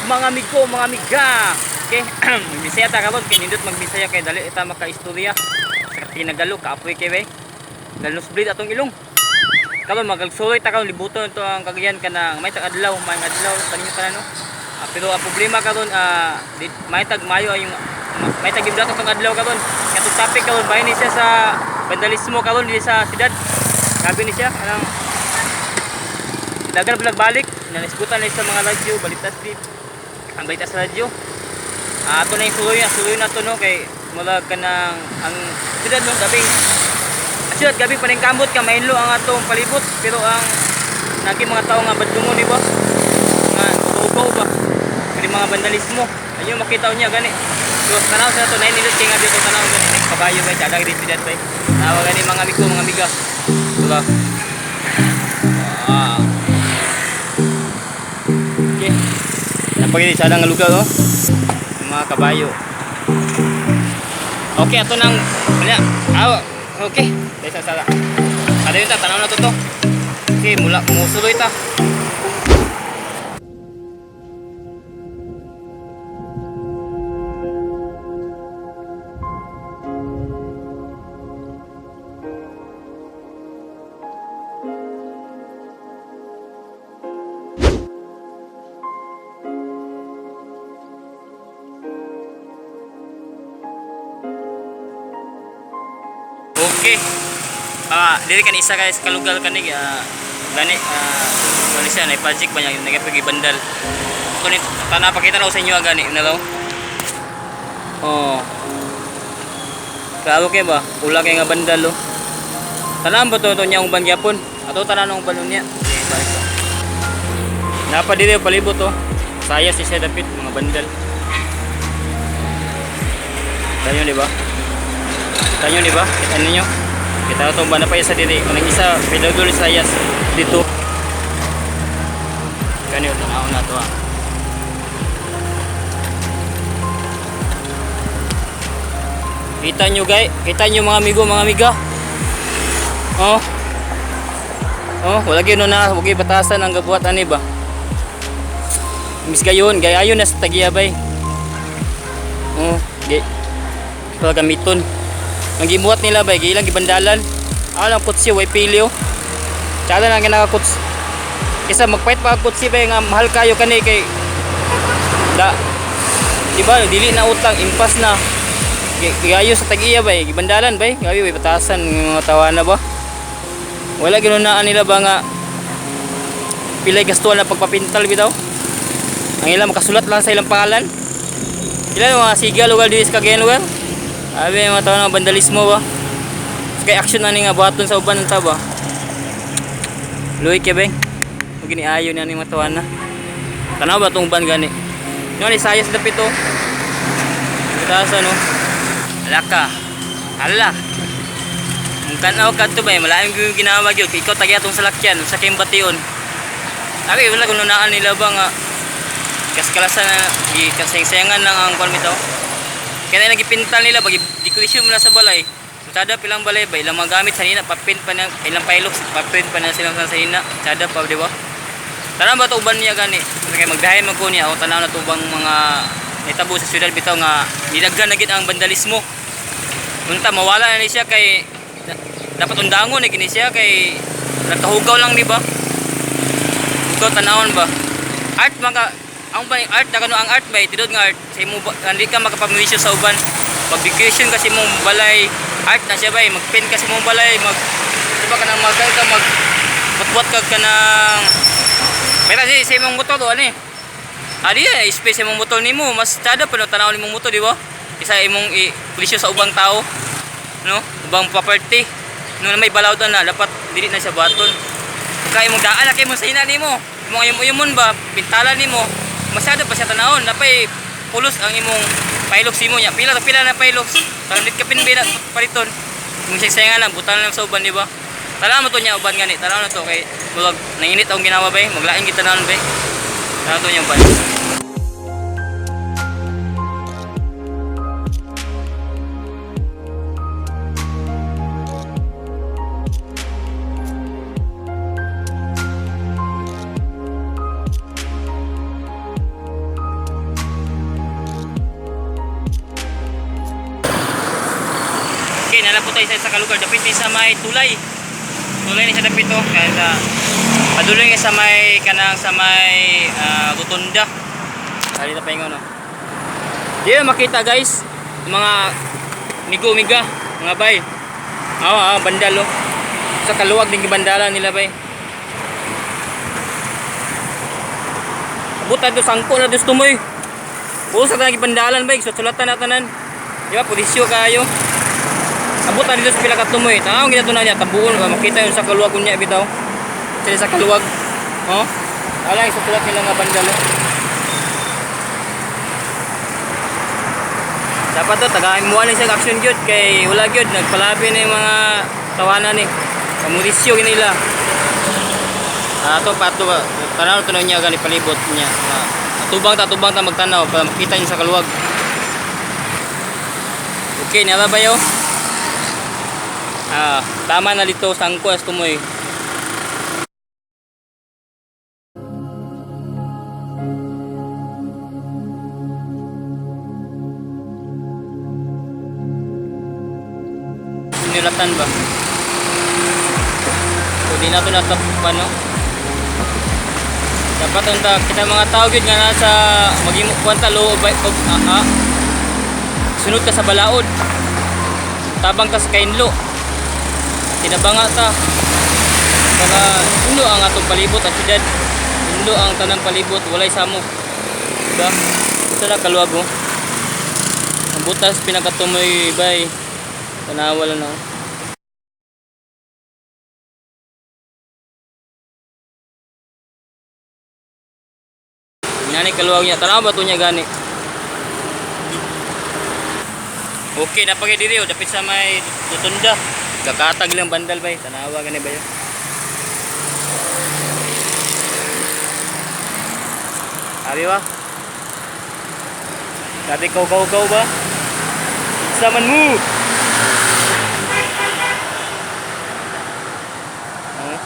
Mga amigo, mga amiga. Okay, Bisaya ta karon kay nindot magbisaya kay dali ita makaistorya. Sa tinagalog kaapoy kay bay. Nosebleed atong ilong. Karon magalsuloy ta karon, libuton to ang Cagayan kanang may tag adlaw, may adlaw taninyo tanan, no. Pero ang problema karon, may tag Mayo ay yung may tag gibdato tong adlaw karon. Katong topic karon bahin ni siya sa vandalismo karon diri sa siyudad. Grabe ni siya anang dagan balik balik nanisgutan ni sa mga radyo, balita street, ang balita sa radyo. Ato na yung suloy na, suloy na to, no, kay mula kanang ang siyudad, no, gabi ang siyudad gabi paningkamot ka mainlo ang atong palibot, pero ang naging mga tao nga badlungon, di ba, nga ugaw ba kani mga vandalismo ayun makita niya gani. So tanaw sa to na nindot kay nga dito tanaw gani kabayo bay tadag di siyudad bay. Tanaw gani, mga amigo, mga amiga, diba? Wow. Okay. Napagili sa nga lugar, oh. Mga kabayo. Okay, ato nang wala. Ah, okay. Dahil sa sala. Kada yun ta, tanaw na to to. Okay, mula musuloy ta. Okay. Dili kan isa kay sa kalugar kani, gani, gani siya na project ba niya nagapagibandal. Kunin tana pakita na ko sa inyo, gani na daw. Oh. Klaro kay ba? Ula kay nga bandal, oh. Tanan ba to to niya ang uban gyapon? Ato tanan ang uban niya. Okay, balik ko. Napa dili palibot, oh. Saya si siya dapit mga bandal. Tayo, di ba? Kita nyo, di ba? Kita ninyo. Kita na itong bana pa isa diri. Kanang isa, pinagdul sayas dito. Kani, tanaw na to, ah. Kita nyo guys, kita nyo, mga amigo, mga amiga. Oh. Oh, wala gyud no na, wag gyud batasan ang gabuhat ani ba. Mis gayon, gayayon na sa tagiyabay. Oh, gay. Para gamiton. Ang gibuhat nila bay, gilang gibandalan. Alang kutsi way pili, oh. Tsada lang ginakakuts. Kaysa magpait pa ang kutsi bay nga mahal kayo kani kay da. Di ba, dili na utang, impas na. Gigayo sa tag-iya bay, gibandalan bay, gabi way batasan ng mga tawana ba. Wala ginunaan nila ba nga pilay gastuhan na pagpapintal bitaw. Ang ilang makasulat lang sa ilang pangalan. Ilan mga siga lugar diri sa Cagayan lugar. Abi mga tao ng vandalismo ba. Kay action na ni nga buhaton sa uban ng taba. Luwi kay beng. Ug giniayo ni ani mga tawana. Tanaw ba tong uban gani? Nyo ni sayas dapit, oh. Bitasan, no. Ala ka. Hala. Ang tanaw kadto ba, malaim gyud yung ginawa gyud. Ikaw tagi atong salakyan sa kayong bation. Abi wala kuno naan nila ba nga kaskalasan na gi kasayang-sayangan lang ang kuan bitaw. Kaya na nagipintal nila bagi decoration mo na sa balay. Sada pilang balay ba ilang mga gamit sa nina paprint pa na ilang pilux paprint pa na silang sa nina. Sada pa, di ba? Tanaw ba to uban niya gani? Kay magbiyahe man ko niya o tanaw na tubang mga nitabo sa syudad bitaw nga nidaghan na gid ang vandalismo. Unta mawala na ni siya kay dapat undangon na gini siya kay nagkahugaw lang, di ba? Hugaw tanawon ba? Art man ka ang ba art na kano ang art ba tidod nga art sa imo ba, hindi ka makapamisyo sa uban. Mag-decoration kasi mong balay, art na siya bay, mag-paint kasi mong balay, mag di ba kanang mag ka mag buat ka kanang may kasi sa imong motor do ani. Adi eh, space sa imong motor nimo, mas tsada pa no tanaw nimong motor, di ba? Kaysa imong i-presyo sa ubang tao, no? Ubang property. No may balaw na dapat dili na siya buhaton. Kay imong daan na kay mo sa ina nimo. Imong ayom-ayomon ba, pintalan nimo, masyado pa siya tanawon, napay pulos ang imong pailok simo niya. Pila pila na pailok. Parang dit ka pinbina paliton. Kung siya sayangan lang, butan lang sa uban, di ba? Tanaw mo to niya uban gani, tanaw na to kay murag nanginit ang ginawa bay, maglain kita tanawon bay. Tanaw to niya uban. Okay, nala po tayo sa isa ka lugar. Dapit ni sa may tulay. Tulay ni sa dapit oh. Kaya sa paduloy nga sa may kanang sa may rotunda. Dali na pa ingon oh. Di na makita guys, yung mga migo-miga, mga bay. Ah, bandal oh. Sa kaluwag din gibandala nila bay. Buta do sangko na gusto mo eh. Busa ta gibandalan bay, susulatan na tanan. Di ba pulisyo kayo. Abutan dito sa pila ka tumoy. Tanaw gid na niya tabuon ba makita yung sa kaluwag unya bitaw. Sila sa kaluwag. Oh. Ala isusulat nila nga bandalo. Dapat to tagahin mo lang siya action gyud kay wala gyud nagpalabi na yung mga tawanan ni. Kamurisyo nila. Ato pato ba tanaw to niya gani palibot niya. Atubang ta magtanaw para makita niyo sa kaluwag. Okay, nara ba yo? Tama na dito sangko as tumoy. Sinulatan ba? So di na to natapos no? Dapat unta kita mga tao gyud nga nasa maghimo kuan ta loob ba og sunod ka sa balaod. Tabang ta sa kainlo. Tinabanga ta. Para uno ang atong palibot ang syudad. Uno ang tanang palibot, walay samok. Diba? Ito na kaluwag oh. Ang butas pinakatumoy bay. Tanawa lang na. Oh. Nani kaluwag niya. Tanawa ba to niya gani? Okay, napagay diri oh, dapit sa may rotunda. Kakatag lang bandal bay. Tanawa gani ba yun? Sabi ba? Sabi ko go go ba? Saman mo. Huh?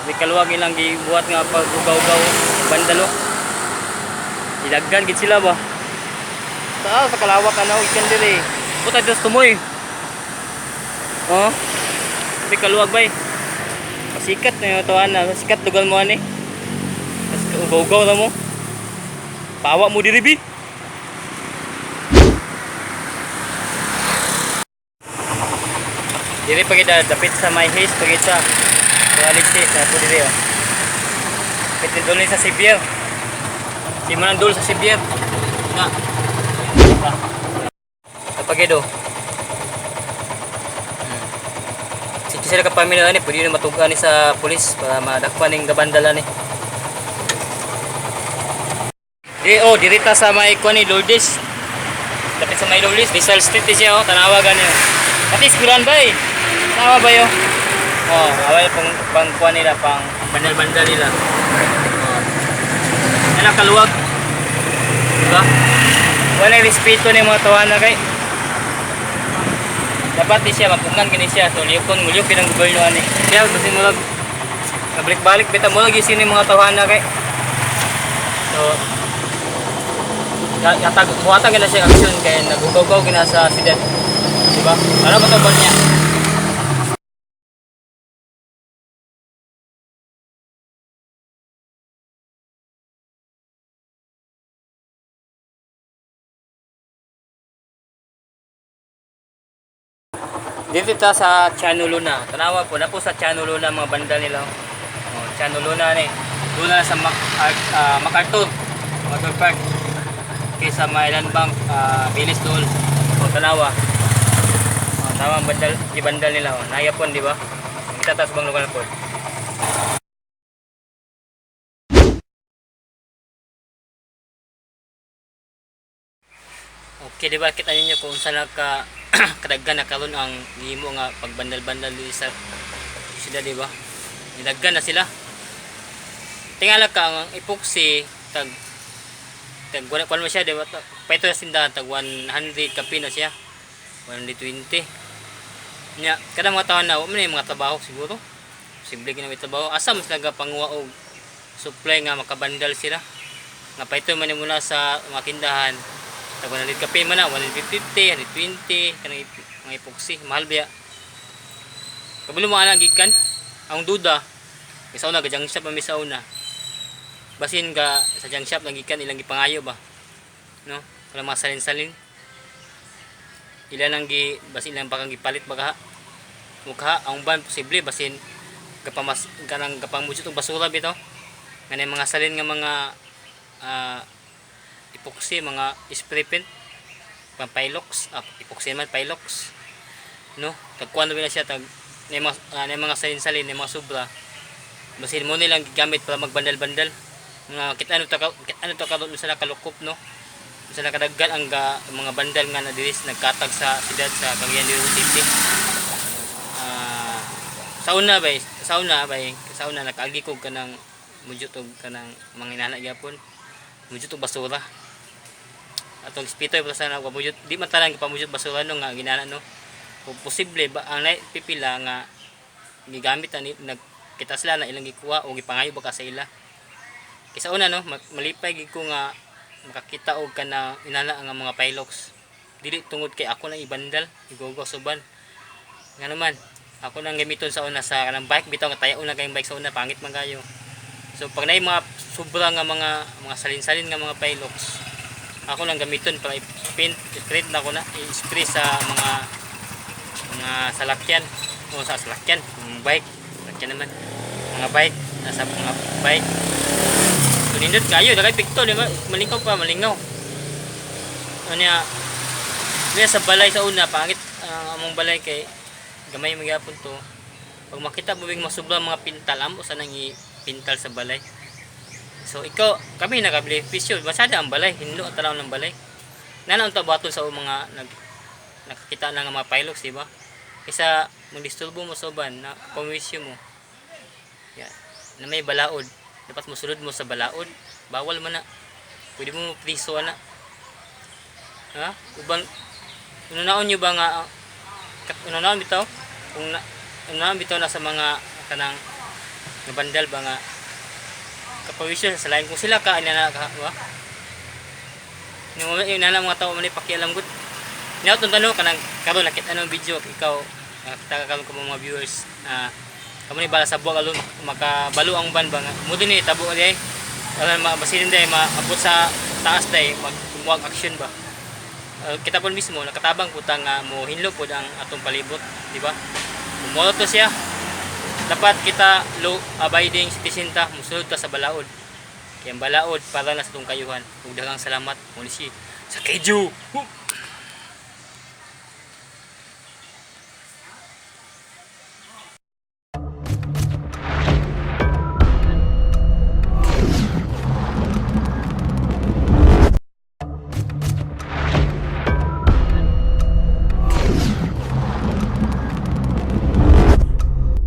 May kaluwag ilang gibuhat nga pag ugaw-ugaw bandalo. Ilaggan gid sila ba? Sa kalawak ano ikan diri. Puta Diyos tumoy. Oh. May kaluwag bay. Masikat na yung tuwan na. Masikat dugal mo ani. Mas ugaw-ugaw na mo. Pawa mo diri bi. Diri pa kita dapit sa my haze pa kita. Quality sa po diri oh. Dapit duli sa Sibier. Si manang dul sa Sibier. Na. Kapagido. Si sila ka pamilya ani pwede na matugan ni sa pulis para madakpan ning gabandala ni. Di oh, dirita sa may kuan ni Lourdes. Dapit sa may Lourdes, Rizal Street di siya oh, tanawa gani. Pati eskwelahan ba eh. Tama ba yo? Oh, awal pang pang kuan nila, pang bandal-bandal nila. Oh. Yan ang kaluwag. Diba? Wala respeto ni mga tawana kay. Dapat di siya mapunan kini siya. So liyokon mo liyok ang gobyerno ani. Kaya kasi mo lag balik-balik bita mo lagi sino yung mga tawana kay. So yatag buhatan gina siya aksyon kay nagugaw-gaw gina sa siyudad. Diba? Ano ba to niya? Dito ta sa Chano Luna. Tanawa po na po sa Chano Luna mga banda nila. Oh, Chano Luna ni. Luna sa MacArthur. MacArthur Park. Okay, sa Mylan Bank, Bilis Dool. Oh, tanawa. Oh, tama ang bandal, gibandal nila. Oh. Naya po, di ba? Kita ta sa bang lugar po. Okay, di ba kita ninyo kung saan ka kadaghan na karon ang gihimo nga pagbandal-bandal diri sa sila, di ba? Nidaghan na sila. Tingala ka ang epoxy tag tag wala kuan mo siya, di ba? Paito sa tindahan tag 100 kapi na siya. 120. Nya, kada mga taon na wa man yung mga trabaho siguro. Simple gina may trabaho. Asa mas naga panguha og supply nga makabandal sila. Nga paito man mula sa mga tindahan. Tag 100 kape man na, 150, 120, kanang mga Mga epoxy, mahal biya. Kabalo mo ana gikan ang duda kay sa una ga junk shop mi sa una. Basin ga sa junk shop lang gikan ilang gipangayo ba, no? Wala mga salin-salin. Ila lang gi basin ilang bakang gipalit baka mukha ang ban posible basin gapamas kanang gapamudyo tong basura bitaw nga mga salin nga mga epoxy, mga spray paint, pang Pilox, epoxy man, Pilox, no? Tagkuan na siya, tag na mga salin-salin, na mga sobra, basin mo nilang gigamit para magbandal-bandal mga kita ano ta ano to karon sa kalukop, no? Sa nakadaggan ang ga, mga bandal nga na diris nagkatag sa siyudad sa Cagayan de Oro City. Sa una nakaagi ko kanang mujut og kanang mga inana gyapon, mujut og basura. Atong spitoy pa sana mujut, di man tanan pamujut basura, no, nga ginana, no? Kung posible ba ang nay pipila nga gigamit ani nagkita sila na ilang gikuha o gipangayo ba ka sa ila. Kaysa una, no, malipay gid ko nga makakita og kana inana nga mga Pilox, dili tungod kay ako lang ibandal igogo suban nga naman ako nang gamiton sa una sa kanang bike bitaw nga tayo na kayong bike sa una, pangit man kayo. So pag naay mga sobra nga mga salin-salin nga mga Pilox, ako lang gamiton para i-paint, i-print na ko na i-spray sa mga salakyan o sa salakyan mga bike, salakyan naman, mga bike, nasa mga bike. So nindot kayo, dagay pikto, di ba? Malingaw pa, malingaw. Ano niya, niya sa balay sa una, pangit ang among balay kay gamay magyapon to. Pag makita mo bing masubra mga pintal, amo sa nang ipintal sa balay. So ikaw, kami nakabenepisyo, masada ang balay, hinlo ang tanaw ng balay. Nana ang tabaton sa mga nakakita na nga mga Pilox, di ba? Kaysa magdisturbo mo sa uban, na pamisyo mo. Yan. Na may balaod. Dapat mosulod mo sa balaod. Bawal man na. Pwede mo priso ana. Ha? Uban unaon nyo ba nga unaon bitaw kung na, unaon bitaw na sa mga kanang nga bandal ba nga kapawisyo sa lain kung sila ka ina na ka ba yung yung nana mga tao man pakialam gud. Niya tong tanong kanang karon nakita ng video ikaw, nakita ka karon kamo mga viewers na kamo ni bala sa buwag alon makabalo ang ban ba nga mo din ni tabo di ay wala mabasilin day maabot sa taas day magmuag action ba. Kita po mismo nakatabang po ta nga mo hinlo pod ang atong palibot, di ba? Mo to siya, dapat kita law abiding citizen ta, musulod ta sa balaod kay ang balaod para na sa atong kayuhan. Ug daghang salamat muli si sa Keju.